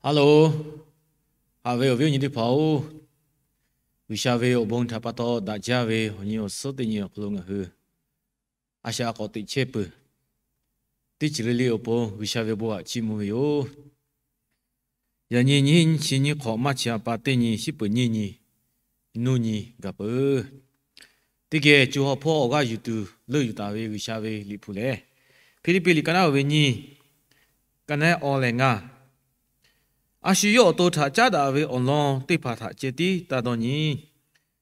Hello, haꞈ ve awˬ viˉ awˬ nyi teˇ hpaˍ-oˬ, G'uiˬsha ve awˬ bon htaꞈ pa taw daꞈ jaˇ ve awˬ nyi awˬ suhˉ teˇ nyi awˬ hk'aw lo ngaˬ hui a shaꞈ k'awꞈ teꞈ chehˇ peuˬ. Teˇ ceuˬ le le awˬ pon G'uiˬsha ve bon htaꞈ chiˇ mvuh ve yoˬ. Yaꞈ nyi nyiˇ chi nyiˇ hk'awꞈ maˇ chi a pa teˇ nyi shiˉ peuˬ nyiˇ nyi, nuˇ nyi gaˬ peuˬ. Teˇ geh co ha hpawˇ awˬ g'aˇ yuˬ tuˬ leuˆ yuˬ taˍ ve G'uiˬsha ve liꞈ hpu lehˬ, Hpiˇliˇpiˆ liꞈ ka naˉ uiˍ ve nyiˇ, ka naˉ awˬ lehˬ ngaˇ, a shu yawˇ awˬ to htaꞈ caˉ daꞈ ve awˬ lawn teˇ hpaˍ htaꞈ ceh tiˉ taˇ dawˇ nyi.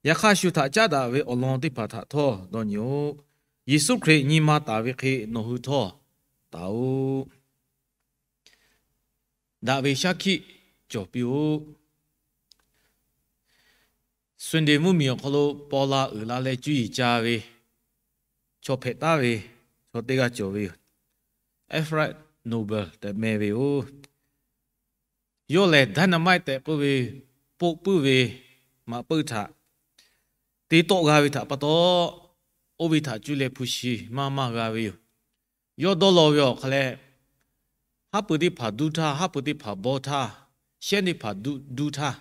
Yaꞈ hk'aˇ, shu htaꞈ caˉ daꞈ ve awˬ lawn teˇ hpaˍ htaꞈ htawˇ dawˇ nyi-oˆ. Yeˍsuˆ Hkriꞈ nyi ma taˍ ve hk'e nawˬ hui htawˇ taˍ-oꞈ. Daꞈ ve shaˉ hkiˆ cawˬ piˇ-oˆ. Sunday mvuhˇmiˬ awˬ hk'aw lo paw la uiˍ la leh cuˇ yiˍ ca ve chaw hpehꞈ taˉ ve chaw teˇ g'aˇ cawˬ ve yoˬ. Alfred Nobel tehꞈ meh ve yoˬ. Yawˇ lehˬ dynamite tehꞈ k'oˆ ve poˆ puiˉ ve maꞈ puiˉ htaꞈ te tawˆ g'a ve htaꞈ pa taw, oˇ ve htaꞈ cuˇ leh hpu shi maˇ maˇ g'a ve yoˬ. Yawˇ dawˇ law ve awˬ hk'aw leh, haˉ pui teˇ hpaˍ duˇ htaˇ, haˉ pui teˇ hpaˍ bawˇ htaˇ, shehˉ teˇ hpaˍ duˇ htaˇ,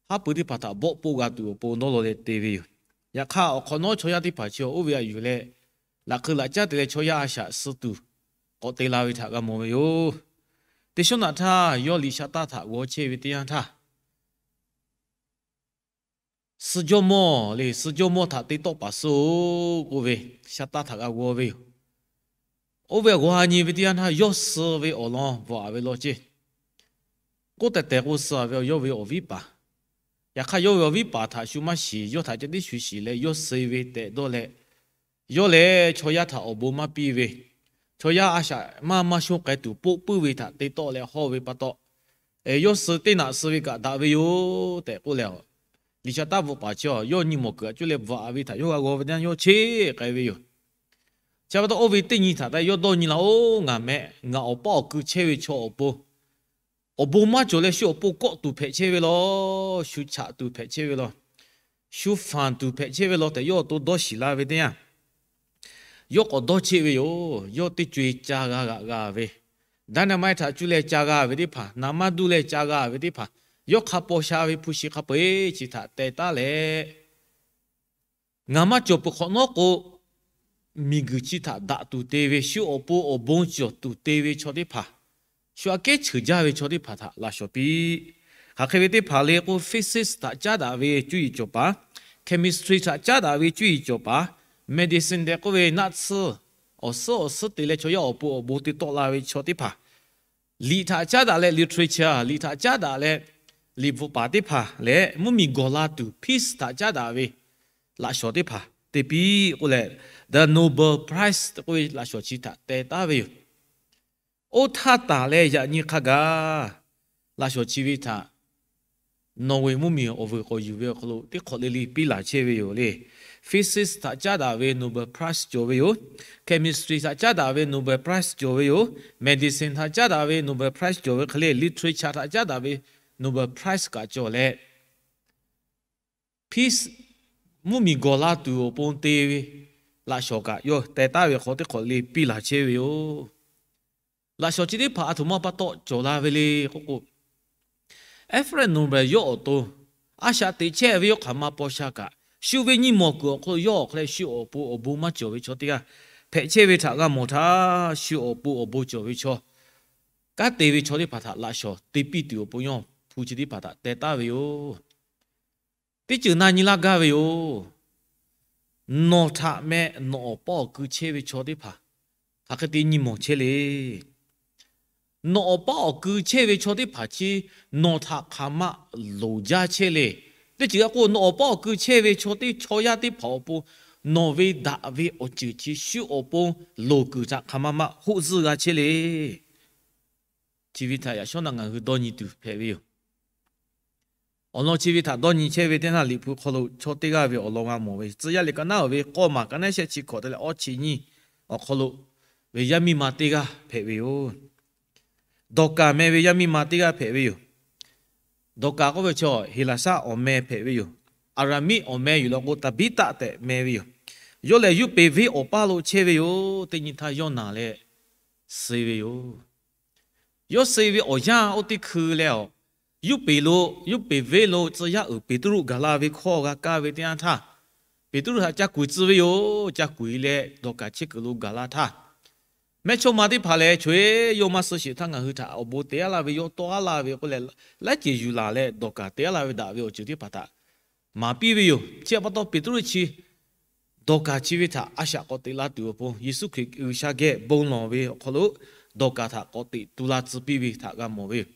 haˉ pui teˇ hpaˍ htaꞈ bawˆ poˆ g'a tuˬ awˬ pon dawˇ law leh te ve yoˬ. Yaꞈ hk'aˇ, awˬ hk'awꞈ nawˉ chaw yaˇ teˇ hpaˍ chi oˇ ve a yuˬ leh, laꞈ hk'eu laꞈ caˉ te leh chaw yaˇ a shaꞈ suh tuˬ k'awꞈ te la ve htaꞈ g'a mawˬ ve yoˬ. Teˇ shawˉ naꞈ htaˇ yawˇ liꞈ sha taˇ htaꞈ g'aw chehˇ ve teˇ yanˇ htaˇ, suh jawˇmawˇ le, suh jawˇmawˇ htaꞈ te tawˆ paˍ suh-oˬ k'oˆ ve, sha taˇ htaꞈ g'a g'aw ve yoˬ. Oˇ ve a g'aw ha nyi ve teˇ yanˇ htaˇ, yawˇ suh ve awˬ lawn bvuhꞈ-a ve law ceˇ. K'oˆ tehˬ tehˬ k'o, suh-a ve yawˇ ve awˬ viˉ paˍ. Yaꞈ hk'aˇ, yawˇ ve awˬ viˉ paˍ htaꞈ shu maˇ shiˍ, yawˇ htaꞈ ceh tiˉ shu shiˍ leh yawˇ suh ve tehꞈ dawˇ leh, yawˇ lehˬ chaw yaˇ htaꞈ awˬ bon maˇ piˇ ve, chaw yaˇ a shaꞈ maˇ maˇ shonˇ k'ai tuˬ poˆ puiˉ ve htaꞈ te tawˆ leh hawˇ ve pa taw, yawˇ suh teˇ naꞈ suh ve kaꞈ daꞈ ve yoˬ tehꞈ k'oˆ leh, liꞈ sha taˇ bvuhꞈ paˍ chi yawˇ nyi mawˬ kuiˬ a cuˇ leh bvuhꞈ-a ve htaꞈ yawˇ g'a g'aw ve teˇ yanˇ yawˇ cheˇ k'ai ve yoˬ. Chi pa taw, oˇ ve teˇ nyi htaꞈ taˇ yawˇ dawˇ nyi la-oˬ, ngaˬ meh, ngaˬ awˬ paˇ awˬ kui chehˇ ve chaw awˬ pon awˬ bon maˇ cawˬ leh, shu awˬ pon kawˆ tuˬ hpehꞈ chehˇ ve law, shu chaꞈ tuˬ hpehꞈ chehˇ ve law, shu fanˬ tuˬ hpehꞈ chehˇ ve law tehꞈ yawˇ awˬ to dawˇ shiˍ la ve teˇ yanˇ, yawˇ k'awꞈ dawˇ chehˇ ve yoˬ. Yawˇ teˇ co-e ca g'a g'aꞈ g'a ve, dynamite htaꞈ cuˇ leh ca g'a ve teˇ hpaˍ, naˍ maˇ duˇ leh ca g'a ve teˇ hpaˍ, yawˇ hk'a paw sha ve hpu shi hk'a peu-eˬ chi htaꞈ teh taˉ leh, ngaˬ maˇ cawˬ peuˬ hk'awꞈ nawˉ k'o, miˬguiˬ chi htaꞈ daꞈ tuˬ te ve, shu awˬ pon awˬ bon cawˬ tuˬ te ve chaw teˇ hpaˍ, shu aꞈ kehˉ cheuˬ jaˇ ve chaw teˇ hpaˍ htaꞈ laꞈ shawˍ piˇ. Hk'aˬ hk'e ve teˇ hpaˍ le k'o, physics htaꞈ caˉ daꞈ ve cuˇ yiˍ cawˬ paˍ, chemistry htaꞈ caˉ daꞈ ve cuˇ yiˍ cawˬ paˍ, medicine tehꞈ k'oˆ ve naˆ tsuhˇ, awˬ suhˉ awˬ suhˉ te leh chaw yaˇ awˬ pon awˬ bon te tawˆ la ve chaw teˇ hpaˍ, liꞈ htaꞈ caˉ daꞈ leh literature, liꞈ htaꞈ caˉ daꞈ leh liꞈ bvuhꞈ paˍ teˇ hpaˍ leh mvuhˇmiˬ gawˬ la tuˬ peace htaꞈ caˉ daꞈ ve laꞈ shawˍ teˇ hpaˍ te piˇ k'oˆ leh, the Nobel Prize tehꞈ k'oˆ ve laꞈ shawˍ chi htaꞈ teh taˉ ve yoˬ. Oˇ htaˇ tanˬ leh yaꞈ nyi hk'a gaˬ laꞈ shawˍ chi ve htaꞈ Norway mvuhˇmiˬ awˬ vuiˬ k'awꞈ yuˬ ve awˬ hk'aw lo teˇ hk'awꞈ le le piˇ laˬ chehˇ ve yoˬ le. Physics htaꞈ caˉ daꞈ ve Nobel Prize cawˬ ve yoˬ. Chemistry htaꞈ caˉ daꞈ ve Nobel Prize cawˬ ve yoˬ. Medicine htaꞈ caˉ daꞈ ve Nobel Prize cawˬ ve hk'e le, literature htaꞈ caˉ daꞈ ve Nobel Prize kaꞈ cawˬ leh, peace, mvuhˇmiˬ gawˬ la tuˬ awˬ pon te ve laꞈ shawˍ kaꞈ yawˇ teh taˉ ve hk'aw teˇ hk'awꞈ le piˇ laˬ chehˇ ve yoˬ. Laꞈ shawˍ chi teˇ hpaˍ aˬ htoꞈ ma pa taw cawˬ la ve le k'oˆ k'o, Alfred Nobel yawˇ awˬ to a shaꞈ teꞈ chehˇ ve yawˇ hk'aˬ ma paw sha kaꞈ, shu ve nyi mawˬ kuiˬ awˬ hk'aw lo yawˇ awˬ hk'aw leh shu awˬ pon awˬ bon maˇ cawˬ ve chaw teˇ g'aˇ hpehꞈ chehˇ ve htaꞈ g'a mawˬ htaˇ, shu awˬ pon awˬ bon cawˬ ve chaw, kanˉ te ve chaw teˇ hpaˍ htaꞈ laꞈ shawˍ te piˇ tuˬ awˬ pon yawˇ hpu chi teˇ hpaˍ htaꞈ teh taˉ ve yoˬ. Teˇ ceuˬ na nyi laˇ gaˇ ve yoˬ. Nawˬ htaꞈ meh nawˬ awˬ paˇ awˬ kui chehˇ ve chaw teˇ hpaˍ hk'aˬ hk'e te nyi mawˬ chehˇ le. Nawˬ awˬ paˇ awˬ kui chehˇ ve chaw teˇ hpaˍ chi nawˬ htaꞈ hk'aˬ ma loˍ jaˇ chehˇ le. Teˇ ceuˬ g'a k'o, nawˬ awˬ paˇ awˬ kui chehˇ ve chaw teˇ, chaw yaˇ teˇ hpaˍ awˬ pon nawˬ ve daꞈ ve awˬ ceuˬ chi shu awˬ pon loˍ kuiˬ htaꞈ hk'aˬ ma ma hoˆ zuhˇ g'a chehˇ le. Chi ve htaꞈ yaꞈ shawˉ naꞈ ngaˬ hui dawˇ nyi tuˬ hpehꞈ ve yoˬ. Awˬ lawn chi ve htaꞈ dawˇ nyi chehˇ ve teˇ naˇ, Liꞈ hpu hk'aw lo chaw teˇ g'aˇ ve awˬ lawn g'a mawˬ ve, Tcuh yaˇ liꞈ ka naˉ oˬ ve k'awˇ maˬ ka naˉ shehˆ chi hkawꞈ te leh awˇ chi nyiˇ awˬ hk'aw lo ve yaˇ miˇ ma teˇ g'aˇ hpehꞈ ve yoˬ. Dawˍkaˍ meh ve yaˇ miˇ ma teˇ g'aˇ hpehꞈ ve yoˬ. Dawˍkaˍ k'oˆ ve chaw Heˍlaˍsaˆ awˬ meh hpehꞈ ve yoˬ. Aˍraˍmiˆ awˬ meh yuˬ law k'o, Taˍbiˉtaˆ tehꞈ meh ve yoˬ. Yawˇ lehˬ, Yuˇpeˍ venˇ awˬ paˇ lo chehˇ ve yoˬ. Teˇ nyi htaˇ yawˇ naˬ leh suh ve yoˬ. Yawˇ suh ve awˬ yanˇ oˇ teˇ hkui leh, awˬ, Yoˇpeˍ lo, Yoˇpeˍ venˇ lo tcuh yaˇ uiˍ Peˍtruˆ gaˬ la ve hkawˇ g'a kaˇ ve teˇ yanˇ htaˇ, Peˍtruˆ htaꞈ ca kuˬ tcuh ve yoˬ. Ca kuˬ e leh Dawˍkaˍ chehˇ kuiˬ lo gaˬ la htaˇ, mehˇchawˇma teˇ hpaˍ lehˬ, Chaw-e, yawˇ maˇ suh sheˍ htaˇ ngaˬ hui htaꞈ awˬ bon te aˉ laˇ ve, yawˇ tawˆ aˉ laˇ ve k'oˆ leh, laiˉ ceuˬ yuˬ laˬ leh Dawˍkaˍ te aˉ laˇ ve daꞈ ve awˬ ceuˬ teˇ hpaˍ htaꞈ maˍ piˇ ve yoˬ. Chi pa taw Peˍtruˆ chi Dawˍkaˍ chi ve htaꞈ a shaꞈ k'awꞈ teꞈ la tuˬ awˬ pon, Yeˍsuˆ Hkriꞈ G'uiˬsha geh bon lawˬ ve awˬ hk'aw lo Dawˍkaˍ htaꞈ k'awꞈ teꞈ tu la tcuh piˇ ve htaꞈ g'a mawˬ ve yoˬ.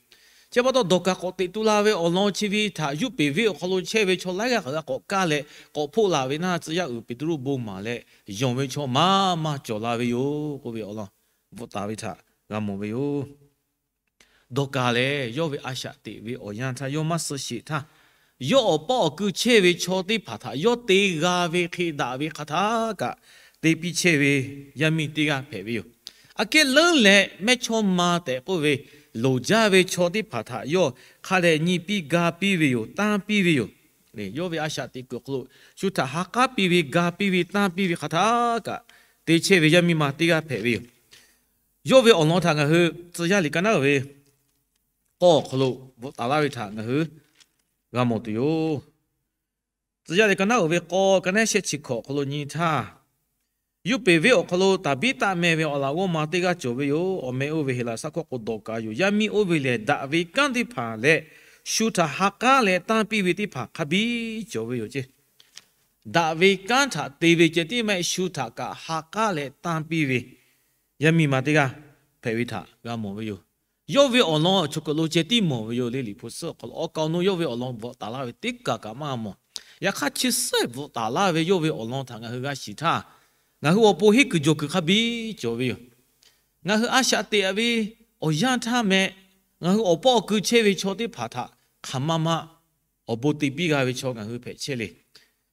Chi pa taw Dawˍkaˍ k'awꞈ teꞈ tu la ve awˬ lawn chi ve htaꞈ Yoˇpeˍ venˇ awˬ hk'aw lo chehˇ ve chaw laiˉ g'aˇ kaꞈ g'a k'awꞈ kaˇ leh k'awꞈ hpoˆ laˬ ve naˇ, tcuh yaˇ uiˍ Peˍtruˆ bon maˍ leh yonˍ ve chaw maˇ maˇ cawˬ la ve yoˬ k'oˆ ve awˬ lawn bvuhꞈ taˍ ve htaꞈ g'a mawˬ ve yoˬ. Dawˍkaˍ lehˬ, yawˇ ve a shaꞈ teꞈ ve awˬ yanˇ htaˇ yawˇ maˇ suh sheˍ htaˇ, yawˇ awˬ paˇ awˬ kui chehˇ ve chaw teˇ hpaˍ htaꞈ yawˇ te g'a ve hk'e daꞈ ve hk'a htaˇ kaꞈ te piˇ chehˇ ve yaˇ miˇ teˇ g'aˇ hpehꞈ ve yoˬ. Aꞈ kehˉ leuˉ leh mehˇchawˇma tehꞈ k'oˆ ve loˍ jaˇ ve chaw teˇ hpaˍ htaꞈ yawˇ hk'a dehꞈ nyi piˇ ga piˇ ve yoˬ, tanˇ piˇ ve yoˬ. Yawˇ ve a shaꞈ teꞈ kuiˬ awˬ hk'aw lo shu htaꞈ ha k'aˉ piˇ ve, ga piˇ ve, tanˇ piˇ ve hk'a htaˇ kaꞈ te chehˇ ve yaˇ miˇ ma teˇ g'aˇ hpehꞈ ve yoˬ. Yawˇ ve awˬ lawn htaꞈ ngaˬ hui Tcuh yaˇ liꞈ ka naˉ uiˍ ve k'awˇ awˬ hk'aw lo bvuhꞈ taˍ laˇ ve htaꞈ ngaˬ hui g'a mawˬ tuˬ yoˬ. Tcuh yaˇ liꞈ ka naˉ uiˍ ve k'awˇ, ka naˉ shehˆ chi hkawꞈ awˬ hk'aw lo nyi htaˇ, Yoˇpeˍ venˇ awˬ hk'aw lo Taˍbiˉtaˆ meh ve awˬ laꞈ g'awˇ ma teˇ g'aˇ cawˬ ve yoˬ. Awˬ meh oˇ ve Heˍlaˍsaˆ hkawˇ k'o Dawˍkaˍ yoˬ. Yaˇ miˇ oˇ ve lehˬ, daꞈ ve kanˉ teˇ hpaˍ leh shu htaꞈ ha k'aˉ leh tanˇ piˇ ve teˇ hpaˍ hk'a biˇ cawˬ ve yoˬ ceˇ. Daꞈ ve kanˉ htaꞈ te ve ceh tiˉ maˇ heˆ, shu htaꞈ kaꞈ ha k'aˉ leh tanˇ piˇ ve yaˇ miˇ ma teˇ g'aˇ hpehꞈ ve htaꞈ g'a mawˬ ve yoˬ. Yawˇ ve awˬ lawn chaw kuiˬ lo ceh tiˉ mawˬ ve yoˬ le. Liꞈ hpu suhˉ awˬ hk'aw lo awˬ kaˍ awˬ nu yawˇ ve awˬ lawn bvuhꞈ taˍ laˇ ve teˇ kaˬ kaꞈ maˇ mawˬ. Yaꞈ hk'aˇ, chi suhˉ bvuhꞈ taˍ laˇ ve yawˇ ve awˬ lawn htaꞈ ngaˬ hui g'a shiˍ htaˇ, ngaˬ hui awˬ pon henˇ kuiˬ jawˬ kuiˬ hk'a biˇ cawˬ ve yoˬ. Ngaˬ hui a shaꞈ teꞈ ve awˬ yanˇ htaˇ meh, ngaˬ hui awˬ paˇ awˬ kui chehˇ ve chaw teˇ hpaˍ htaꞈ hk'aˬ ma ma awˬ bon te piˇ g'a ve chaw ngaˬ hui hpehꞈ chehˇ le.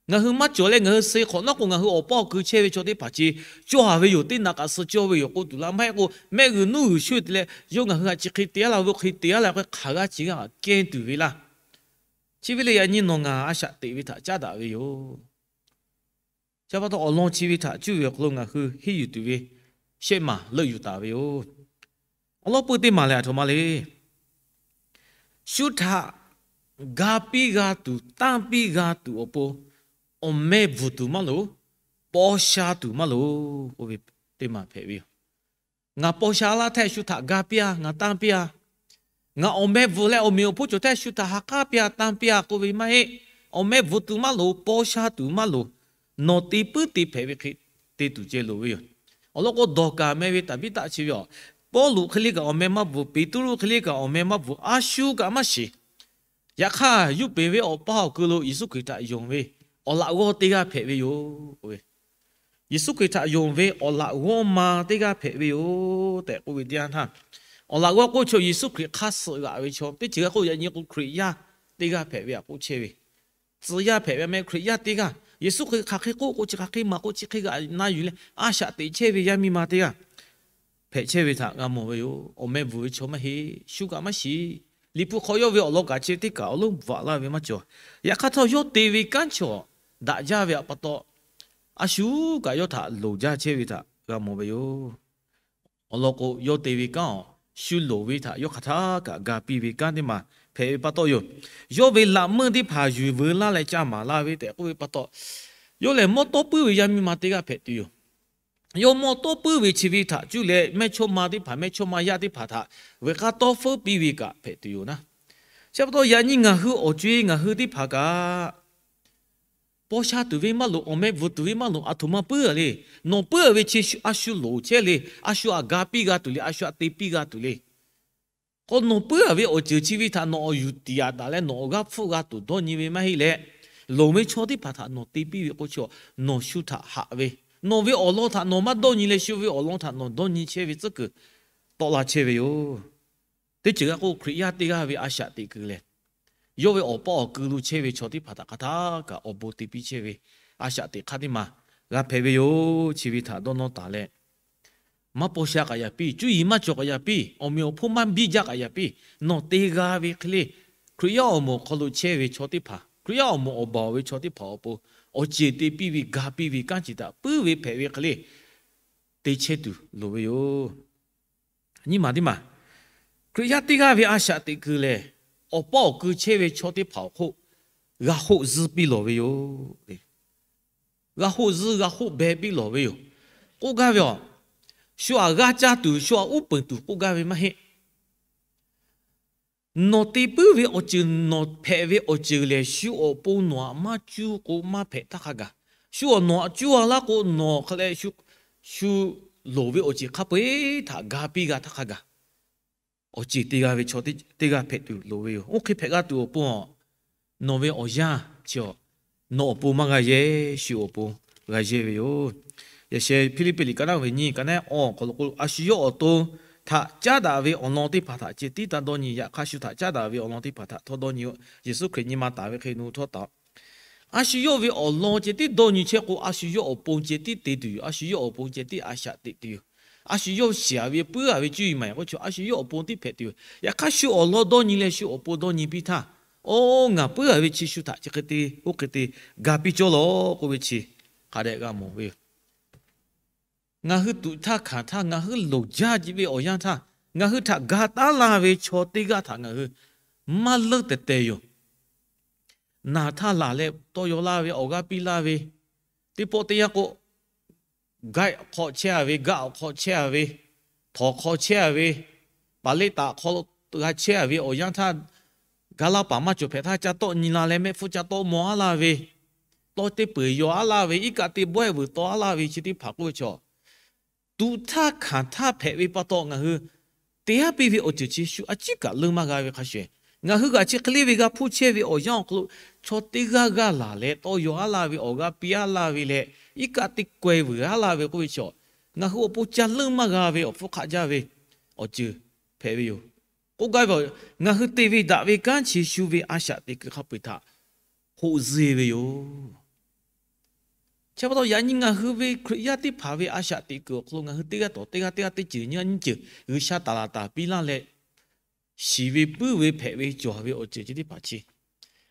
Ngaˬ hui maˇ cawˬ leh ngaˬ hui suh hk'awꞈ nawˉ k'o, ngaˬ hui awˬ paˇ awˬ kui chehˇ ve chaw teˇ hpaˍ chi cawˬ ve yoˬ, teˇ naꞈ kaꞈ suh cawˬ ve yoˬ k'oˆ tuˬ laˇ. Maˇ heˆ k'o, mehˆ g'uiˬ nuˇ g'uiˬ shuˇ te leh yawˇ ngaˬ hui htaꞈ chi hk'e te aˉ laˇ ve, oˇ hk'e te aˉ laˇ ve hk'e hk'aˬ g'aˇ chi g'aˇ kehˇ tuˬ ve laˇ. Chi ve lehˬ, yaꞈ nyi nawˬ ngaˬ a shaꞈ teꞈ ve htaꞈ caˉ daꞈ ve yoˬ. Chi pa taw awˬ lawn chi ve htaꞈ cuˇ ve awˬ hk'aw lo ngaˬ hui henˇ yuˬ tuˬ ve shehˆ maˬ leuˆ yuˬ taˍ ve yoˬ. Awˬ lawn peu teˇ maˬ lehˬ, aˬ htoꞈ ma le. Shu htaꞈ ga piˇ g'a tuˬ, tanˇ piˇ g'a tuˬ awˬ pon, awˬ meh bvuhˬ tuˬ maˇ loˍ, paw sha tuˬ maˇ loˍ k'oˆ ve teˇ maˬ hpehꞈ ve yoˬ. Ngaˬ paw sha laˇ htaˇ shu htaꞈ ga piˇ a, ngaˬ tanˇ piˇ a. Ngaˬ awˬ meh bvuhˬ leh awˬ meꞈ awˬ hponˇ cawˬ htaˇ shu htaꞈ ha k'aˉ piˇ a, tanˇ piˇ a k'oˆ ve maˇ heˆ. Awˬ meh bvuhˬ tuˬ maˇ loˍ, paw sha tuˬ maˇ loˍ. Nawˬ te puiˉ te hpehꞈ ve hk'e te tuˬ ceh loˍ ve yoˬ. Awˬ lawn k'o, Dawˍkaˍ meh ve Taˍbiˉtaˆ chi ve yoˬ. Pawˇluꞈ hk'e le kaꞈ awˬ meh maˇ bvuhˬ, Peˍtruˆ hk'e le kaꞈ awˬ meh maˇ bvuhˬ, a shu kaꞈ maˇ shiˍ. Yaꞈ hk'aˇ, Yoˇpeˍ venˇ awˬ paˇ awˬ kui lo Yeˍsuˆ Hkriꞈ htaꞈ yonˍ ve awˬ laꞈ g'awˇ teˇ g'aˇ hpehꞈ ve yoˬ. Yeˍsuˆ Hkriꞈ htaꞈ yonˍ ve awˬ laꞈ g'awˇ ma teˇ g'aˇ hpehꞈ ve yoˬ tehꞈ k'oˆ ve teˇ yanˇ htaˇ, awˬ laꞈ g'awˇ k'oˆ chaw Yeˍsuˆ Hkriꞈ hk'aˇ suh g'aꞈ ve chaw teˇ ceuˬ g'a k'oˆ, yaꞈ nyi k'o Hkriꞈ yaˇ teˇ g'aˇ hpehꞈ ve htaꞈ k'oˆ chehˇ ve, tcuh yaˇ hpehꞈ ve meh Hkriꞈ yaˇ teˇ g'aˇ, Yeˍsuˆ Hkriꞈ hk'aˬ hk'e k'oˆ k'o chi hk'aˬ hk'e maˍ k'o chi hk'e g'aꞈ na yuˬ leh a shaꞈ teꞈ chehˇ ve yaˇ miˇ ma teˇ g'aˇ hpehꞈ chehˇ ve htaꞈ g'a mawˬ ve yoˬ. Awˬ meh bvuhˬ ve chaw maˇ heˆ, shu kaꞈ maˇ shiˍ. Liꞈ hpu hk'aw yawˇ ve awˬ lawn kaꞈ chi teˇ kaˬ awˬ lonˉ bvuhꞈ laˇ ve maˇ cawˬ. Yaꞈ hk'aˇ htawˇ, yawˇ te ve kanˉ chaw daꞈ jaˇ ve pa taw, a shu kaꞈ yawˇ htaꞈ loˍ jaˇ chehˇ ve htaꞈ g'a mawˬ ve yoˬ. Awˬ lawn k'o, yawˇ te ve kanˉ awˬ shu loˍ ve htaꞈ yawˇ hk'aˬ htaˇ kaꞈ ga piˇ ve kanˉ teˇ maˬ hpehꞈ ve pa taw yoˬ. Yawˇ ve laꞈ meuˇ teˇ hpaˍ yuˬ veu laˇ leh ca maˍ la ve tehꞈ k'oˆ ve pa taw, yawˇ lehˬ mawˇ tawˇ puiˉ ve yaˇ miˇ ma teˇ g'aˇ hpehꞈ tuˬ yoˬ. Yawˇ mawˇ tawˇ puiˉ ve chi ve htaꞈ cuˇ leh mehˇchawˇma teˇ hpaˍ, mehˇchawˇma yaˇ teˇ hpaˍ htaꞈ veuꞈ k'aˇ tawˇ feuˉ piˇ ve kaꞈ hpehꞈ tuˬ yoˬ naˉ. Chi pa taw yaꞈ nyi ngaˬ hui awˬ co-e ngaˬ hui teˇ hpaˍ kaꞈ paw sha tuˬ ve maˇ loˍ, awˬ meh bvuhˬ tuˬ ve maˇ loˍ, aˬ htoꞈ ma puiˉ a le. Nawˬ puiˉ a ve chi a shu loˍ chehˇ le, a shu htaꞈ ga piˇ g'a tuˬ le, a shu htaꞈ te piˇ g'a tuˬ le. K'o nawˬ puiˉ a ve awˬ ceuˬ chi ve htaꞈ nawˬ awˬ yuˬ tiˍ aꞈ taˍ leh nawˬ awˬ g'aˇ hpfuhˆ g'a tuˬ dawˇ nyi ve maˇ heˆ leh, loˍ ve chaw teˇ hpaˍ htaꞈ nawˬ te piˇ ve k'o chi, nawˬ shu htaꞈ haꞈ ve, nawˬ ve awˬ lawn htaꞈ nawˬ maˇ dawˇ nyi leh shu ve awˬ lawn htaꞈ nawˬ dawˇ nyi chehˇ ve tcuhˉ kuiˬ tawˆ la chehˇ ve yoˬ. Teˇ ceuˬ g'a k'oˆ, Hkriꞈ yaˇ teˇ g'aˇ ve a shaꞈ teꞈ kuiˬ lehˬ, yawˇ ve awˬ paw awˬ kui lo chehˇ ve chaw teˇ hpaˍ htaꞈ hk'aˬ htaˇ kaꞈ awˬ bon te piˇ chehˇ ve a shaꞈ teꞈ hk'aˇ teˇ maˬ g'a hpehꞈ ve yoˬ. Chi ve htaꞈ dawˇ nawˇ taˍ leh, maˇ paw sha kaꞈ yaꞈ piˇ, cuˇ yiˍ maˇ cawˬ kaꞈ yaꞈ piˇ, awˬ meꞈ awˬ hponˇ maˇ biˇ jaˇ kaꞈ yaꞈ piˇ, nawˬ te g'a ve hk'e le, Hkriꞈ yaˇ awˬ moˍ awˬ hk'aw lo chehˇ ve chaw teˇ hpaˍ, Hkriꞈ yaˇ awˬ moˍ awˬ baˬ ve chaw teˇ hpaˍ awˬ pon awˬ ceˬ te piˇ ve, ga piˇ ve, kanˉ ciˬ htaꞈ puiˉ ve hpehꞈ ve hk'e le te chehˇ tuˬ loˍ ve yoˬ. Nyiˇ maˬ teˇ maˬ, Hkriꞈ yaˇ teˇ g'aˇ ve a shaꞈ teꞈ kuiˬ lehˬ, awˬ paˇ awˬ ku chehˇ ve chaw teˇ hpaˍ awˬ hk'oˆ g'a hoˆ zuhˇ piˇ lawˬ ve yoˬ. G'a hoˆ zuhˇ, g'a hoˆ beh piˇ lawˬ ve yoˬ. K'oˆ gaˇ ve a, shu aꞈ g'aˇ caˇ tuˬ, shu aꞈ uˉ peunˍ tuˬ k'oˆ gaˇ ve maˇ heˆ. Nawˬ te puiˉ ve awˬ ceuˬ, nawˬ hpehꞈ ve awˬ ceuˬ lehˬ, shu awˬ pon nawˬ aꞈ maˇ cuˇ k'o maˇ hpehꞈ htaˇ hk'a gaˬ. Shu awˬ nawˬ aꞈ cuˇ a laˇ k'o, nawˬ hk'a leh shu loˍ ve awˬ ceuˬ hk'a peu-eˬ htaꞈ ga piˇ g'a htaˇ hk'a gaˬ. Awˬ ceuˬ te g'a ve chaw teˇ g'aˇ hpehꞈ tuˬ loˍ ve yoˬ. Oˇ hk'e hpehꞈ g'a tuˬ awˬ pon a, nawˬ ve awˬ yanˇ chi a, nawˬ awˬ pon maˇ g'a yehˇ, shu awˬ pon g'a yehˇ ve yoˬ. Yaꞈ sheh Hpiˇliˇpiˆ liꞈ ka naˉ ve nyiˇ ka naˉ awˬ hk'aw lo k'o, a shu yawˇ awˬ to htaꞈ caˉ daꞈ ve awˬ lawn teˇ hpaˍ htaꞈ ceh tiˉ taˇ dawˇ nyi. Yaꞈ hk'aˇ shu htaꞈ caˉ daꞈ ve awˬ lawn teˇ hpaˍ htaꞈ htawˇ dawˇ nyi-o. Yeˍsuˆ Hkriꞈ nyi ma taˍ ve hk'e nawˬ hui htawˇ taˍ-o. A shu yawˇ ve awˬ lawn ceh tiˉ dawˇ nyi chehˇ k'o, a shu yawˇ awˬ pon ceh tiˉ te tuˬ yoˬ. A shu yawˇ awˬ pon ceh tiˉ a shaꞈ teꞈ tuˬ yoˬ. A shu yawˇ shiˍ-a ve puiˉ-a ve cuˇ yiˍ maˬ k'oˆ chi a shu yawˇ awˬ pon tiˉ hpehꞈ tuˬ yoˬ. Yaꞈ hk'aˇ shu awˬ lawn dawˇ nyi leh shu awˬ pon dawˇ nyi piˇ htaˇ, oˇ ngaˬ puiˉ-a ve chi shu htaꞈ chi hk'e te oˇ hk'e te ga piˇ cawˇ lawˬ k'oˆ ve chi hk'a dehꞈ g'a mawˬ ve yoˬ. Ngaˬ hui tuꞈ htaˇ hkanˍ htaˇ, ngaˬ hui loˍ jaˇ ve awˬ yanˇ htaˇ, ngaˬ hui htaꞈ ga taˉ laˇ ve chaw teˇ g'aˇ htaꞈ ngaˬ hui maˇ leunˇ tehˬ tehˬ yoˬ. Naˬ htaˇ laˬ leh tawˇ yaw laˇ ve, awˬ g'aˇ piˇ laˇ ve, teˇ pawˆ teˇ yanˇ k'o, gaˆ hk'aw chehˇ-a ve, gaˆ awˬ hk'aw chehˇ-a ve, htawnˍ hk'aw chehˇ-a ve, paˍ leˆ taꞈ hk'aw g'a chehˇ-a ve awˬ yanˇ htaˇ, gaˇ laˇ paˍ maˇ cawˬ hpehꞈ htaˇ ca tawˆ nyi la leh mehˆ hpfuhˇ ca tawˆ maw-a laˇ ve, tawˇ teˇ peuˬ yaw-a laˇ ve, iˉ kaˆ teˇ bawehˇ vuiˬ taw-a laˇ ve chi teˇ hpaˍ k'oˆ ve chaw, tuꞈ htaˇ hkanˍ htaˇ hpehꞈ ve pa taw ngaˬ hui te-a piˇ ve awˬ ceuˬ chi shu a ciˉ kaꞈ leunˇ maˇ g'a ve hk'a shuˍ, ngaˬ hui g'aꞈ chi hk'e le ve g'a hpuˇ chehˇ ve awˬ yanˇ awˬ hk'aw lo chaw teˇ g'aˇ g'aˇ laˬ leh tawˇ yaw-a laˇ ve, awˬ g'aˇ piˇ-a laˇ ve leh, iˉ kaˆ teˇ kawehˇ vuiˬ-a laˇ ve k'oˆ ve chaw, ngaˬ hui awˬ pon ca leunˇ maˇ g'a ve awˬ hpfuhˇ hk'aˆ jaˇ ve awˬ ceuˬ hpehꞈ ve yoˬ. K'oˆ gaˇ ve, ngaˬ hui te ve daꞈ ve kanˉ chi shu ve a shaꞈ teꞈ kuiˬ hk'a peu-eˬ htaꞈ hoˆ zuhˇ ve yoˬ. Chi pa taw yaꞈ nyi ngaˬ hui ve Hkriꞈ yaˇ teˇ hpaˍ ve a shaꞈ teꞈ kuiˬ awˬ hk'aw lo ngaˬ hui teˇ g'aˇ tawˍ teˇ g'aˇ, teˇ g'aˇ teˇ ceuˬ nyi nyiˇ ceuˬ G'uiˬsha taˍ laˍ taˍ piˇ laˇ leh, shiˍ ve puiˉ ve hpehꞈ ve cawˬ ve awˬ ceuˬ chi teˇ hpaˍ chi,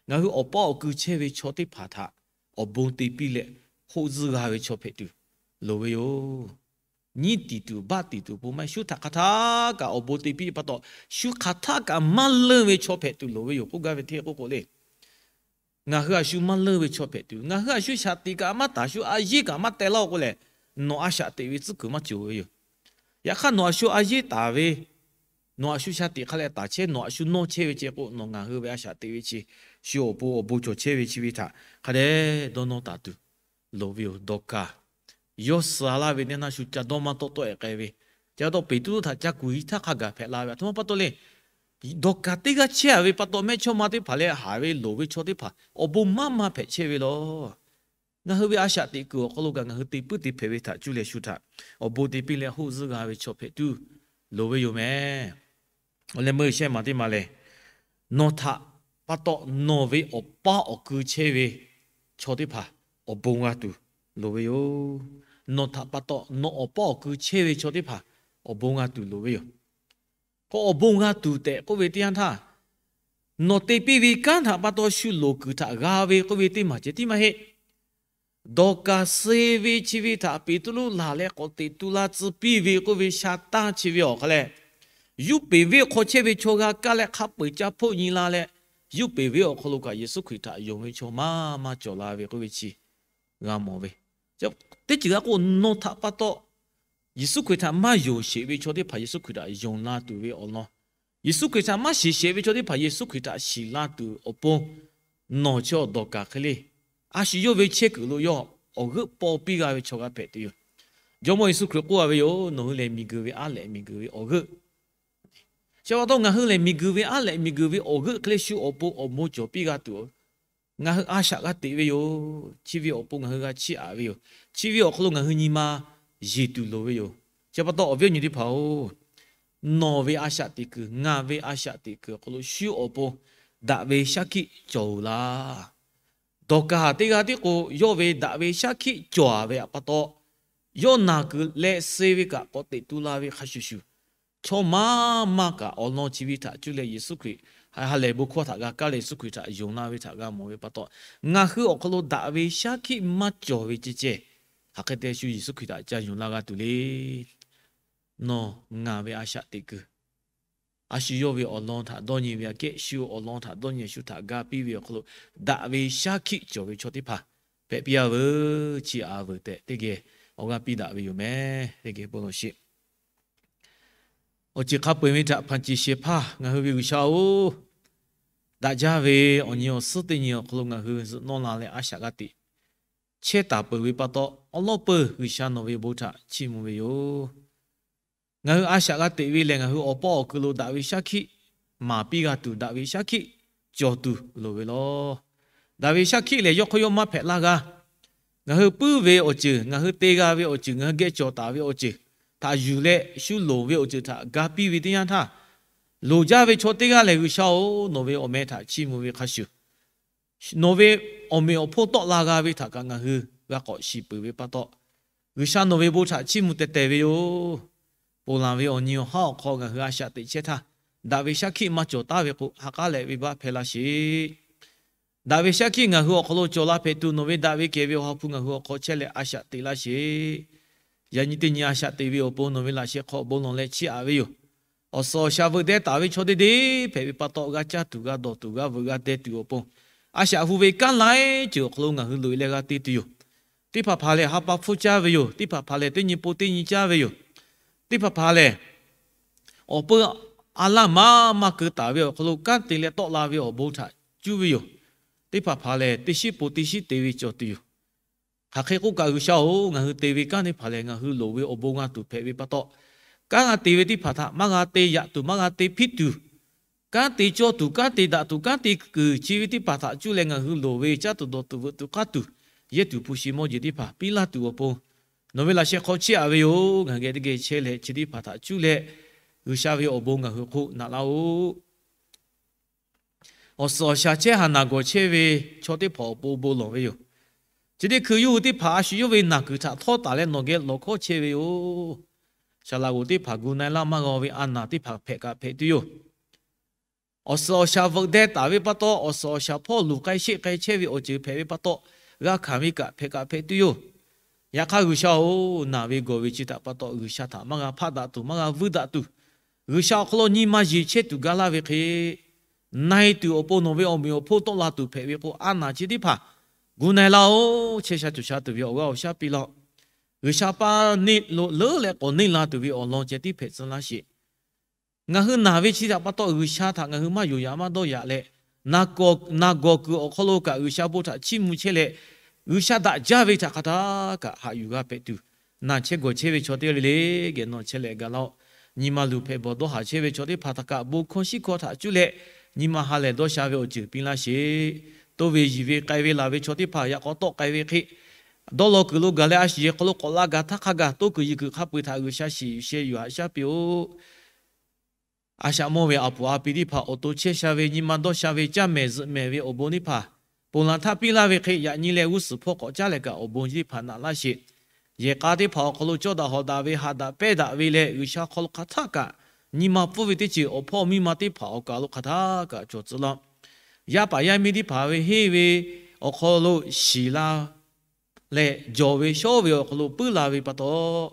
ngaˬ hui awˬ paˇ awˬ ku chehˇ ve chaw teˇ hpaˍ htaꞈ awˬ bon te piˇ leh hoˆ zuhˇ g'a ve chaw hpehꞈ tuˬ loˍ ve yoˬ. Nyiˉ tiˍ tuˬ baˆ tiˍ tuˬ awˬ pon maˇ heˆ, shu htaꞈ hk'aˬ htaˇ kaꞈ awˬ bon te piˇ pa taw, shu hk'aˬ htaˇ kaꞈ maˇ leunˇ ve chaw hpehꞈ tuˬ loˍ ve yoˬ. K'oˆ gaˇ ve hteˇ k'oˆ k'o le, ngaˬ hui a shu maˇ leunˇ ve chaw hpehꞈ tuˬ, ngaˬ hui a shu shaˍ tiꞈ kaꞈ maˇ taˍ, shu a yeˇ kaꞈ maˇ teh laˇ-oˬ k'o lehˬ, nawˬ a shaꞈ teꞈ ve tcuhˉ kuiˬ maˇ cawˬ ve yoˬ. Yaꞈ hk'aˇ nawˬ a shu a yeˇ taˍ ve, nawˬ a shu shaˍ tiꞈ hk'a leh taˍ chehˇ, nawˬ a shu nawˇ chehˇ ve ceh k'o, nawˬ ngaˬ hui ve a shaꞈ teꞈ ve chi shu awˬ pon awˬ bon cawˬ chehˇ ve chi ve htaꞈ hk'a dehꞈ dawˇ nawˇ taˍ tuˬ loˍ ve yoˬ. Dawˍkaˍ yawˇ suh-a laˇ ve teˇ naˇ shu ca dawˇ maˇ tawˆ tawˆ-e k'ai ve, ca dawˇ Peˍtruˆ htaꞈ ca kuˬ-i htaˇ hk'a gaˬ hpehꞈ la ve, aˬ htoꞈ ma pa taw le. Dawˍkaˍ teˇ g'aˇ chehˇ-a ve pa taw mehˇchawˇma teˇ hpaˍ leh haˍ ve loˍ ve chaw teˇ hpaˍ awˬ bon maˇ maˇ hpehꞈ chehˇ ve law. Ngaˬ hui ve a shaꞈ teꞈ kuiˬ awˬ hk'aw lo kaꞈ ngaˬ hui te puiˉ te hpehꞈ ve htaꞈ cuˇ leh shu htaꞈ awˬ bon te piˇ leh hoˆ zuhˇ g'a ve chaw hpehꞈ tuˬ loˍ ve yoˬ meh. Awˬ leh meuˇ shehˆ maˬ teˇ maˬ lehˬ, nawˬ htaꞈ pa taw nawˬ ve awˬ paˇ awˬ ku chehˇ ve chaw teˇ hpaˍ awˬ bon g'a tuˬ loˍ ve yoˬ. Nawˬ htaꞈ pa taw nawˬ awˬ paˇ awˬ ku chehˇ ve chaw teˇ hpaˍ awˬ bon g'a tuˬ loˍ ve yoˬ. K'o awˬ bon g'a tuˬ tehꞈ k'oˆ ve teˇ yanˇ htaˇ, nawˬ te piˇ ve kanˉ htaꞈ pa taw shu loˍ kuiˬ htaꞈ g'a ve k'oˆ ve teˇ maˬ ceh tiˉ maˇ heˆ. Dawˍkaˍ suh ve chi ve htaꞈ Peˍtruˆ laˬ leh k'awꞈ teꞈ tu la tcuh piˇ ve k'oˆ ve sha tanˇ chi ve awˬ hk'a leh, Yuˇpeˍ venˇ hk'aw chehˇ ve chaw g'a kaˇ leh hk'a peu-eˬ ca hpoˆ nyi la leh, Yuˇpeˍ venˇ awˬ hk'aw lo kaꞈ Yeˍsuˆ Hkriꞈ htaꞈ yonˍ ve chaw maˇ maˇ cawˬ la ve k'oˆ ve chi g'a mawˬ ve. Teˇ ceuˬ g'a k'o, nawˬ htaꞈ pa taw Yeˍsuˆ Hkriꞈ htaꞈ maˇ yonˍ sheˍ ve chaw teˇ hpaˍ Yeˍsuˆ Hkriꞈ htaꞈ yonˍ la tuˬ ve awˬ lawn, Yeˍsuˆ Hkriꞈ htaꞈ maˇ shiˍ sheˍ ve chaw teˇ hpaˍ Yeˍsuˆ Hkriꞈ htaꞈ shiˍ la tuˬ awˬ pon, nawˬ chi awˬ Dawˍkaˍ hk'e le, a shu yawˇ ve chehˇ kuiˬ lo yawˇ awˬ g'euˆ paw piˇ g'a ve chaw g'a hpehꞈ tuˬ yoˬ. Jawˇmawˇ Yeˍsuˆ Hkriꞈ k'oˆ-a ve yoˬ, nawˬ hui lehˬ miˬguiˬ ve aˉ lehꞈ miˬguiˬ ve awˬ g'euˆ. Chi pa taw ngaˬ hui lehˬ miˬguiˬ ve aˉ lehꞈ miˬguiˬ ve awˬ g'euˆ hk'e le shu awˬ pon awˬ bon cawˬ piˇ g'a tuˬ, ngaˬ hui a shaꞈ g'a teꞈ ve yoˬ. Chi ve awˬ pon ngaˬ hui g'a chiˇ aꞈ ve yoˬ. Chi ve awˬ hk'aw lo ngaˬ hui nyi ma yeˬ tuˬ loˍ ve yoˬ. Chi pa taw awˬ viˉ awˬ nyi teˇ hpaˍ-oˬ, nawˬ ve a shaꞈ teꞈ kuiˬ, ngaˬ ve a shaꞈ teꞈ kuiˬ awˬ hk'aw lo shu awˬ pon daꞈ ve shaˉ hkiˆ cawˬ-oˬ laˇ. Dawˍkaˍ teˇ g'aˇ tiˉ k'o, yawˇ ve daꞈ ve shaˉ hkiˆ cawˬ-a ve pa taw, yawˇ naˬ kuiˬ leh suh ve kaꞈ k'awꞈ teꞈ tu la ve hk'a shuˍ shuˍ, chaw maˇ maˇ kaꞈ awˬ lawn chi ve htaꞈ cuˇ leh Yeˍsuˆ Hkriꞈ ha lehˬ bon hkawˇ htaꞈ g'a kaˇ leh Yeˍsuˆ Hkriꞈ htaꞈ yonˍ la ve htaꞈ g'a mawˬ ve pa taw, ngaˬ hui awˬ hk'aw lo daꞈ ve shaˉ hkiˆ maˇ cawˬ ve ceh ceh, hk'aˬ hk'e te shu Yeˍsuˆ Hkriꞈ htaꞈ ca yonˍ la g'a tuˬ le. Nawˬ ngaˬ ve a shaꞈ teꞈ kuiˬ, a shu yawˇ ve awˬ lawn htaꞈ dawˇ nyi ve aꞈ kehˉ, shu awˬ lawn htaꞈ dawˇ nyi shu htaꞈ ga piˇ ve awˬ hk'aw lo, daꞈ ve shaˉ hkiˆ cawˬ ve chaw teˇ hpaˍ hpehꞈ piˇ-a veuˬ, chiˇ aꞈ veuˬ tehꞈ teˇ geh awˬ g'aˇ piˇ daꞈ ve yoˬ meh. Teˇ geh bon lawˬ sheˍ. Awˬ ceuˬ hk'a peu-eˬ ve htaꞈ hpanˍ ceˬ shehˍ hpaˇ ngaˬ hui ve G'uiˬsha-oˬ, daꞈ jaˇ ve awˬ nyi awˬ suhˉ teˇ nyi awˬ hk'aw lo ngaˬ hui zuhꞈ nawˇ la leh a shaꞈ g'a teꞈ chehˇ taˍ peuˬ ve pa taw, awˉ lawˉ peuˬ G'uiˬsha nawˬ ve bon htaꞈ chiˇ mvuh ve yoˬ. Ngaˬ hui a shaꞈ g'a teꞈ ve lehˬ, ngaˬ hui awˬ pawˆ awˬ kuiˬ lo daꞈ ve shaˉ hkiˆ maˍ piˇ g'a tuˬ, daꞈ ve shaˉ hkiˆ cawˬ tuˬ loˍ ve lawˬ. Daꞈ ve shaˉ hkiˆ lehˬ, yawˇ hk'aw yawˇ maˇ hpehꞈ laˇ g'a. Ngaˬ hui puiˉ ve awˬ ceuˬ, ngaˬ hui te g'a ve awˬ ceuˬ, ngaˬ hui geh cawˬ taˍ ve awˬ ceuˬ htaꞈ yuˬ leh, shu loˍ ve awˬ ceuˬ htaꞈ ga piˇ ve teˇ yanˇ htaˇ, loˍ jaˇ ve chaw teˇ g'aˇ lehˬ, G'uiˬsha-oˬ, nawˬ ve awˬ meh htaꞈ chiˇ mvuh ve hk'a shuˍ, nawˬ ve awˬ meꞈ awˬ hponˇ tawˆ la g'a ve htaꞈ kaꞈ ngaˬ hui g'a k'awꞈ shiˍ peuˬ ve pa taw, G'uiˬsha nawˬ ve bon htaꞈ chiˇ mvuh teh teh ve yoˬ. Ponˬ laˬ ve awˬ nyi awˬ haˉ awˬ hk'aw ngaˬ hui a shaꞈ teꞈ chehˇ htaˇ, daꞈ ve shaˉ hkiˆ maˇ cawˬ taˉ ve k'o, ha k'aˉ leh venˇbaˆ hpehˇ laˇ sheˍ. Daꞈ ve shaˉ hkiˆ ngaˬ hui awˬ hk'aw lo cawˬ la hpehꞈ tuˬ, nawˬ ve daꞈ ve kehˬ ve Awˬ ha hpu ngaˬ hui awˬ hk'aw chehˇ leh a shaꞈ teꞈ laˇ sheˍ. Yaꞈ nyi teˇ nyi a shaꞈ teꞈ ve awˬ pon nawˬ ve laꞈ sheh hk'aw bon lawˬ leh chiˇ aꞈ ve yoˬ. Awˬ suhˍ awˬ shaˍ veuꞈ deh taˍ ve chaw deˇ deˇ hpehꞈ ve pa taw, g'a caˇ tuˬ g'a dawˬ tuˬ g'a veuꞈ g'a deh tuˬ awˬ pon, a shaꞈ hu ve kanˉ laiˉ ceuˬ awˬ hk'aw lo ngaˬ hui loꞈ e leh g'a te tuˬ yoˬ. Teˇ hpaˍ hpaˍ lehˬ, ha pa hpfuhˇ caˇ ve yoˬ. Teˇ hpaˍ hpaˍ lehˬ, teˇ nyi po teˇ nyi caˇ ve yoˬ. Teˇ hpaˍ hpaˍ lehˬ, awˬ peu a laˇ maˇ maˇ keu taˍ ve awˬ hk'aw lo kanˉ te leh tawˆ la ve awˬ bon htaꞈ cuˇ ve yoˬ. Teˇ hpaˍ hpaˍ lehˬ, teˇ shiˉ po teˇ shiˉ te ve cawˬ tuˬ yoˬ. Hk'aˬ hk'e k'oˆ kaꞈ, G'uiˬsha-oˬ, ngaˬ hui te ve kanˉ teˇ hpaˍ lehˬ, ngaˬ hui loˍ ve awˬ bon g'a tuˬ hpehꞈ ve pa taw, kanˉ g'a te ve teˇ hpaˍ htaꞈ maˇ g'a te yaꞈ tuˬ, maˇ g'a te hpiˇ tuˬ, kanˉ te cawˇ tuˬ, kanˉ te daꞈ tuˬ, kanˉ te kuiˬ chi ve teˇ hpaˍ htaꞈ cuˇ leh ngaˬ hui loˍ ve caˇ tuˬ dawˬ tuˬ veuꞈ tuˬ k'aˇ tuˬ, yehˇ tuˬ hpu shi mawˇ jeˬ teˇ hpaˍ piˇ laˇ tuˬ awˬ pon, nawˬ ve laꞈ sheh hk'aw chiˇ aꞈ ve yoˬ. Ngaˬ hui geh teˇ geh chehˇ leh, chi teˇ hpaˍ htaꞈ cuˇ leh, G'uiˬsha ve awˬ bon ngaˬ hui hk'oˆ naꞈ laˇ-oˆ. Awˬ suhˍ awˬ shaˍ chehˇ haˍ naˬ gawˬ chehˇ ve chaw teˇ hpaˍ awˬ pon bon lawˬ ve yoˬ. Chi teˇ hkui yawˇ hui teˇ hpaˍ a shu yawˇ ve naˬ kuiˬ htaꞈ htawˇ taˍ leh nawˬ geh lawˬ hkawˇ chehˇ ve yoˬ. Saˍ laꞈ g'oˍ teˇ hpaˍ gu na-e laˇ maˇ g'a ve a naˬ teˇ hpaˍ hpehꞈ kaꞈ hpehꞈ tuˬ yoˬ. Awˬ suhˍ awˬ shaˍ veuꞈ deh taˍ ve pa taw, awˬ suhˍ awˬ shaˍ hpawˇ luˬ k'ai sheˆ k'ai chehˇ ve awˬ ceuˬ hpehꞈ ve pa taw, g'a hkanˍ ve kaꞈ hpehꞈ kaꞈ hpehꞈ tuˬ yoˬ. Yaꞈ hk'aˇ, G'uiˬsha-oˬ, naˬ ve gawˬ ve chi htaꞈ pa taw G'uiˬsha htaꞈ maˇ g'a hpaˆ daꞈ tuˬ, maˇ g'a vuiˇ daꞈ tuˬ, G'uiˬsha awˬ hk'aw lo nyi ma yeˬ chehˇ tuˬ ga laˇ ve hk'e, na-e tuˬ awˬ pon nawˬ ve awˬ meꞈ awˬ hponˇ tawˆ la tuˬ hpehꞈ ve k'o, a naˬ chi teˇ hpaˍ gu na-e laˇ-oˆ. Chehˇ sha tuˬ sha tuˬ ve awˬ g'aˇ awˬ shaˉ piˇ laˇ-oˆ. G'uiˬsha pa neˇ lo leuˉ leh k'awꞈ neˇ la tuˬ ve awˬ lawn ceh tiˉ hpehꞈ tcuh laˇ sheˍ. Ngaˬ hui naˬ ve chi htaꞈ pa taw G'uiˬsha htaꞈ ngaˬ hui maˇ yonˍ yaꞈ maˇ dawˇ yaꞈ leh, naˬ gawˬ kuiˬ awˬ hk'aw lo kaꞈ G'uiˬsha bon htaꞈ chiˇ mvuh chehˇ leh, G'uiˬsha daꞈ jaˇ ve htaꞈ hk'a htaˇ kaꞈ haꞈ yuˬ g'a hpehꞈ tuˬ, naˬ chehˇ gawˬ chehˇ ve chaw teˇ g'aˇ le le geh nawˬ chehˇ leh ga laˇ-oˆ. Nyi ma luˬ hpehꞈ bawˬ dawˇ haˍ chehˇ ve chaw teˇ hpaˍ htaꞈ kaꞈ bon hkawˇ shiˉ hkawˇ htaꞈ cuˇ leh, nyi ma ha lehˬ dawˇ sha ve awˬ ceuˬ piˇ laˇ sheˍ. Toˇ ve yiˬ ve k'ai ve laˬ ve chaw teˇ hpaˍ yaꞈ k'aw tawˆ k'ai ve hk'e, dawˇ law kuiˬ lo gaˬ leh a shu yehˬ hk'aw lo k'awꞈ la gaˬ htaˇ hk'a gaˬ toˇ kuiˬ yiˬ kuiˬ hk'a peu-eˬ htaꞈ G'uiˬsha shiˍ yuˬ sheh yuˬ haꞈ shaˉ piˇ-oˆ. A shaꞈ mawˇ ve a puˍ a pi teˇ hpaˍ awˬ to chehˇ sha ve nyi ma dawˇ sha ve caˇ mehˍ zuhꞈ mehˍ ve awˬ bon teˇ hpaˍ ponˬ laˬ htaˇ piˇ laˇ ve hk'e, yaꞈ nyi leh g'uˇ suhˍ hpawˇ k'awꞈ caˉ leh kaꞈ awˬ bon chi teˇ hpaˍ naꞈ laˇ sheˍ. Yehˬ k'a teˇ hpaˍ awˬ hk'aw lo cawˇ daꞈ hawꞈ daꞈ ve haꞈ daꞈ pehnˇ daꞈ ve leh G'uiˬsha hk'aw lo hk'aˬ htaˆ kaꞈ nyi ma pfuhˇ ve teˇ ceuˬ awˬ hpawˇ miˇ ma teˇ hpaˍ awˬ kaˬ lo hk'aˬ htaˆ kaꞈ cawˬ tcuh laˇ. Yaˇ paˍ yaˇ miˇ teˇ hpaˍ ve henˇ ve awˬ hk'aw lo shiˍ la leh jawˬ ve shawˉ ve awˬ hk'aw lo puiˉ la ve pa taw,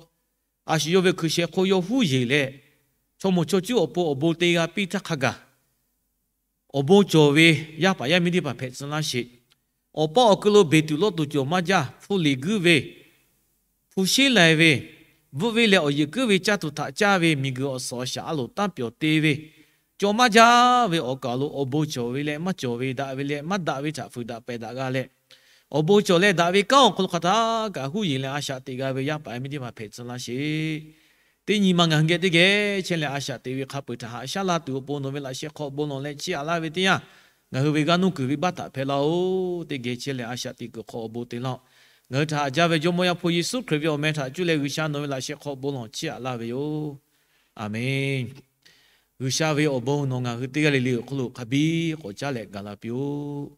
a shu yawˇ ve hkui sheh hk'oˆ yawˇ huˉ yeˬ leh, chaw mawˬ chaw cuˉ awˬ pon awˬ bon te g'a piˇ htaˇ hk'a gaˬ, awˬ bon cawˬ ve yaˇ paˍ yaˇ miˇ teˇ hpaˍ hpehꞈ tcuh laˇ sheˍ. Awˬ pawˆ awˬ kuiˬ lo beˬ tuˬ lawˇ tuˬ cawˬ maˇ jaˇ. Hpu liꞈ guiˇ ve, hpu sheˉ lai ve, bvuhˆ ve leh awˬ yeuˬ kuiˉ ve caˇ tuˬ htaꞈ caˇ ve miˬguiˬ awˬ suhˍ awˬ shaˍ a loˍ tanˇ pyawˬ te ve, cawˬ maˇ jaˇ ve awˬ kaˍ lo awˬ bon cawˬ ve leh maˇ cawˬ ve, daꞈ ve leh maˇ daꞈ ve htaꞈ fuiˍ daꞈ pehˬ daꞈ g'a leh, awˬ bon cawˬ leh daꞈ ve kanˉ awˬ hk'aw lo hk'aˬ htaˆ kaꞈ huˉ yeˬ leh a shaꞈ teꞈ g'a ve yaˇ paˍ yaˇ miˇ teˇ hpaˍ hpehꞈ tcuh laˇ sheˍ. Teˇ nyi ma ngaˬ hui geh teˇ geh chehˇ leh a shaꞈ teꞈ ve hk'a peu-eˬ htaꞈ haꞈ shaˉ la tuˬ awˬ pon nawˬ ve laꞈ sheh hk'aw bon lawˬ leh chiˇ aꞈ laˇ ve teˇ yanˇ, ngaˬ hui ve g'aˇ nuˇ kuiˬ venˇbaˆ htaꞈ hpehꞈ laˇ-oˆ. Teˇ geh chehˇ leh a shaꞈ teꞈ kuiˬ hk'aw awˬ bon te laˇ-oˆ. Ngaˬ hui htaꞈ haꞈ jaˇ ve Jawˇmawˇ Yaˇ hpu Yeˍsuˆ Hkriꞈ ve awˬ meh htaꞈ cuˇ leh G'uiˬsha nawˬ ve laꞈ sheh hk'aw bon lawˬ chiˇ aꞈ laˇ ve yoˬ. Aˬmenˍ. G'uiˬsha ve awˬ bon nawˬ ngaˬ hui teˇ g'aˇ le le awˬ hk'aw lo hk'a biˇ k'awꞈ caˉ leh gaˬ la piˇ-oˆ.